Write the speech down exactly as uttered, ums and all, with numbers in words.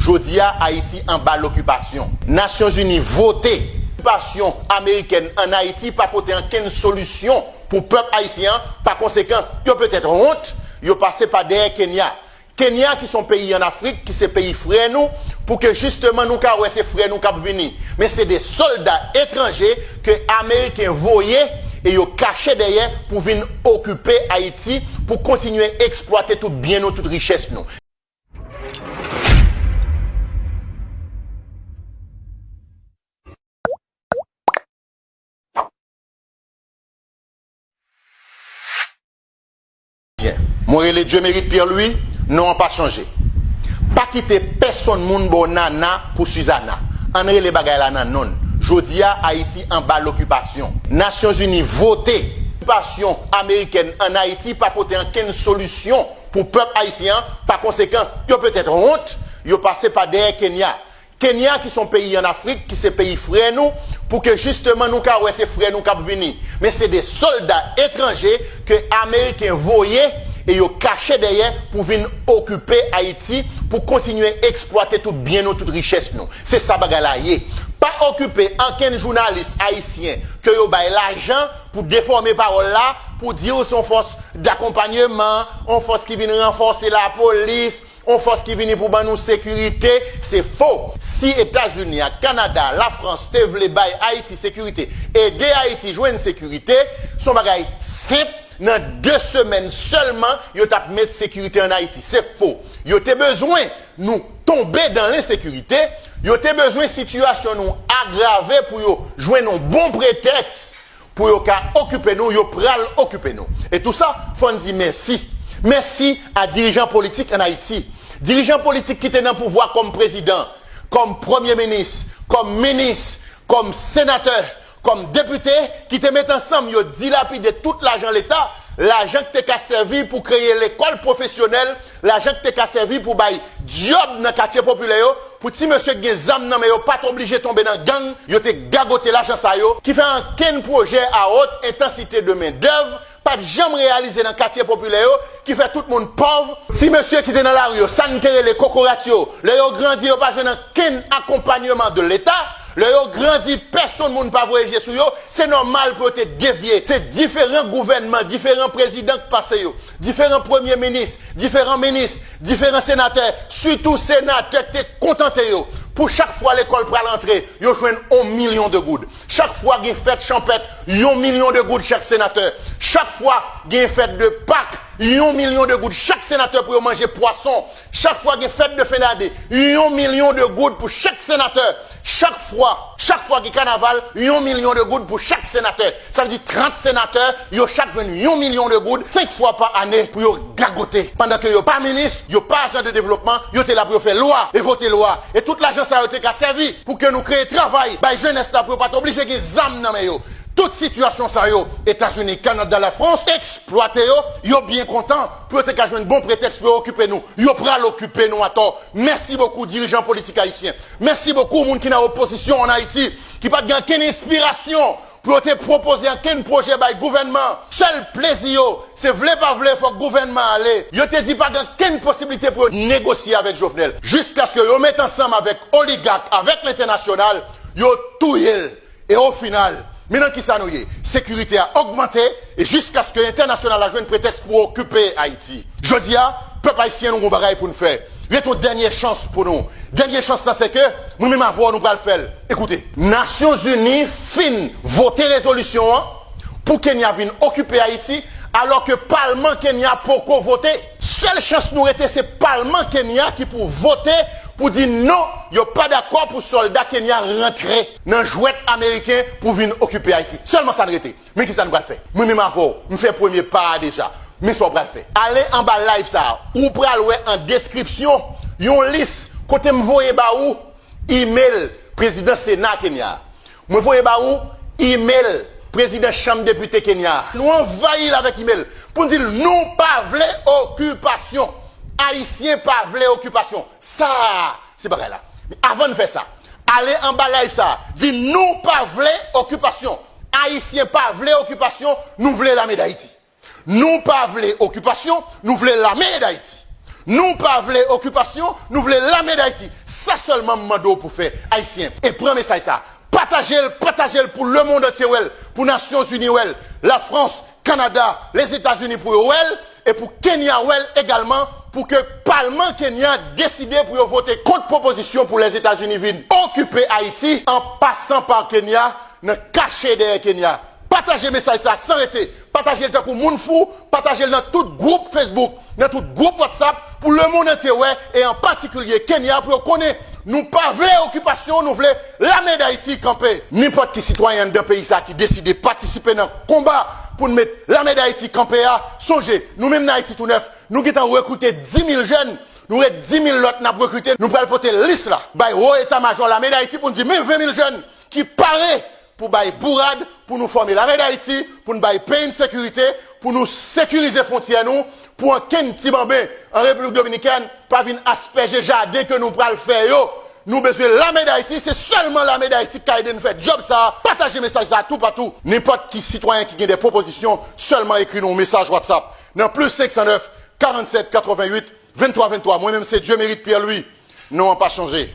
Jodi a, Ayiti anba lokipasyon. Nasyonzini vote. Okipasyon amerikèn ann Ayiti pa pote ankenn solisyon pou pèp ayisyen an. Pa konsekan, yo petèt wont, yo pase pa dèyè Kenya. Kenya, ki se yon peyi ann Afrik, ki se peyi frè nou, pou ke jisteman nou ka wè se frè nou k ap vini. Men se de sòlda etranje ke Ameriken voye e yo kache dèyè pou vin okipe Ayiti, pou kontinye eksplwate tout byen nou, tout richès nou. Mwen rele Dieumerit Pierre Louis, non an pa chanje. Pa kite pèsonn moun ba w nana pou Suzana. Ann rele bagay la nan non l. Jodi a, Ayiti anba lokipasyon. Nasyonzini vote. Okipasyon amerikèn ann Ayiti pa pote ankenn solisyon pou pèp ayisyen an. Pa konsekan, yo petèt wont, yo pase pa dèyè Kenya. Kenya, ki se yon peyi ann Afrik, ki se peyi frè nou, pou ke jisteman nou ka wè se frè nou k ap vini. Men se de sòlda etranje ke Ameriken voye e yo kache dèyè pou vin okipe Ayiti, pou kontinye eksplwate tout byen nou, tout richès nou. Se sa bagay la ye. Pa okipe ankenn jounalis ayisyen ke yo bay lajan pou defòme pawòl la, pou di w se yon fòs dakonpanyeman, yon fòs ki vin ranfòse lapolis, yon fòs ki vini pou ban nou sekirite, se fo. Si Etazini ak Kanada, Lafrans te vle bay Ayiti sekirite, ede Ayiti jwenn sekirite, se yon bagay senp, nan de semèn sèlman, yo t ap met sekirite ann Ayiti. Se fo. Yo te bezwen nou tonbe dan lensekirite, yo te bezwen sitiyasyon nou agrave pou yo jwenn yon bon pretèks pou yo ka okipe nou, yo pral okipe nou. E tou sa, fò n di mèsi. Mèsi a dirijan politik ann Ayiti. Dirijan politik ki te nan pouvwa kòm prezidan, kòm premye minis, kòm minis, kòm senatè, kòm depite, ki te met ansanm yo dilapide tout lajan Leta, lajan ki te ka sèvi pou kreye lekòl pwofesyonèl, lajan ki te ka sèvi pou bay djòb nan katye popilè yo, pou ti mesye ki gen zam nan men yo pa t oblije tonbe nan gang, yo te gagote lajan sa yo, ki fè ankenn pwojè à haute intensité de main d'œuvre pa t janm reyalize nan katye popilè yo, ki fè tout moun pòv. Ti mesye ki te nan lari yo, sa n te rele kokorat yo, lè yo grandi, yo pa jwenn ankenn akonpanyeman de Leta. Lè yo grandi, pèsonn moun pa voye je sou yo, se nòmal pou yo te devye. Se diferan gouvènman, diferan prezidan k pase yo, diferan premye minis, diferan minis, diferan senatè, sitou senatè k te kontante yo pou chak fwa lekòl pral antre, yo jwenn yon milyon de goud. Chak fwa gen fèt chanpèt, yon milyon de goud chak senatè. Chak fwa gen fèt de Pak, yon milyon de goud chak senatè pou yo manje pwason. Chak fwa gen fèt de fen dane, yon milyon de goud pou chak senatè. Chak fwa, chak fwa gen kanaval, yon milyon de goud pou chak senatè. Sa vle di trant senatè, yo chak jwenn yon milyon de goud, senk fwa pa ane pou yo gagote. Pandan ke yo pa minis, yo pa ajan de devlopman, yo te la pou yo fè lwa e vote lwa. E tout lajan sa yo te ka sèvi pou ke nou kreye travay, bay jenès la pou yo pa t oblije gen zam nan men yo. Tout sitiyasyon sa yo, Etazini, Kanada, Lafrans eksplwate yo, yo byen kontan pou yo te ka jwenn bon pretèks pou yo okipe nou. Yo pral okipe nou atò. Mèsi bokou dirijan politik ayisyen. Mèsi bokou moun ki nan opozisyon ann Ayiti, ki pa t gen ankenn enspirasyon pou yo te pwopoze ankenn pwojè bay gouvènman. Sèl plezi yo, se vle pa vle, fòk gouvènman ale. Yo te di pa gen ankenn posiblite pou yo negosye avèk Jovenel. Jiskaske yo met ansanm avèk oligak, avèk lentènasyonal, yo touye l. E o final, men nan kisa nou ye? Sekirite a ogmante e jiskaske entènasyonal la jwenn pretèks pou okipe Ayiti. Jodi a, pèp ayisyen, nou gon bagay pou n fè. Ret yon dènye chans pou nou. Dènye chans lan se ke mwen menm avè w nou pral fè l. Ekoute, Nasyonzini fin vote rezolisyon an pou Kenya vin okipe Ayiti, alò ke palman Kenya poko vote. Sèl chans nou rete se palman Kenya ki pou vote pou di non, yo pa dakò pou sòlda Kenya rantre nan jwèt ameriken pou vin okipe Ayiti. Sèlman sa n rete. Men kisa n pral fè? Mwen menm avè w, m fè premye pa a deja. Men sa w pral fè. Ale anba live sa a. Ou pral wè an deskripsyon yon lis kote m voye ba ou email prezidan Sena Kenya a. Mwen voye ba ou email prezidan Chanm Depite Kenya a. Nou anvayi l avèk email pou n di l nou pa vle okipasyon. Ayisyen pa vle okipasyon. Sa a, se bagay la. Men avan n fè sa, ale anba live sa a, di nou pa vle okipasyon. Ayisyen pa vle okipasyon, nou vle lame Dayiti. Nou pa vle okipasyon, nou vle lame Dayiti. Nou pa vle okipasyon, nou vle lame Dayiti. sèlman m mande w pou fè, Ayisyen. E pran mesaj sa. Pataje l, pataje l pou lemonn antye wè l, pou Nasyonzini wè l, Lafrans, Kanada, Lezetazini pou yo wè l, e pou Kenya wè l egalman, pou ke palman Kenya deside pou yo vote kont pwopozisyon pou Lezetazini vin okipe Ayiti an pasan pa Kenya, nan kache dèyè Kenya. Pataje mesaj sa san rete. Pataje l tankou moun fou. Pataje l nan tout gwoup Facebook, nan tout gwoup WhatsApp, pou lemonn antye wè, e an patikilye Kenya, pou yo konnen nou pa vle okipasyon, nou vle lame Dayiti kanpe. Nenpòt ki sitwayen anndan peyi sa ki deside patisipe nan konba pou n met lame Dayiti kanpe a, sonje, nou menm nan Ayiti Tounèf, nou gentan rekrite dis mil jèn, nou gen dis mil lòt n ap rekrite, nou pral pote lis la bay wo eta majò lame Dayiti pou n di men ven mil jèn ki pare pou bay bourad, pou nou fòme lame Dayiti, pou n bay peyi n sekirite, pou nou sekirize fwontyè nou, pou ankenn ti banben an Repiblik Dominikèn pa vin aspèje jaden ke nou pral fè yo. Nou bezwen lame Dayiti, se sèlman lame Dayiti ki ka ede n fè djòb sa a. Pataje mesaj sa a toupatou. Nenpòt ki sitwayen ki gen de pwopozisyon, sèlman ekri nou yon mesaj WhatsApp nan plis senk san nèf, karannsèt, katrevenn uit, venntwa venntwa. Mwen menm se Dieumerit Pierre Louis. Non an pa chanje.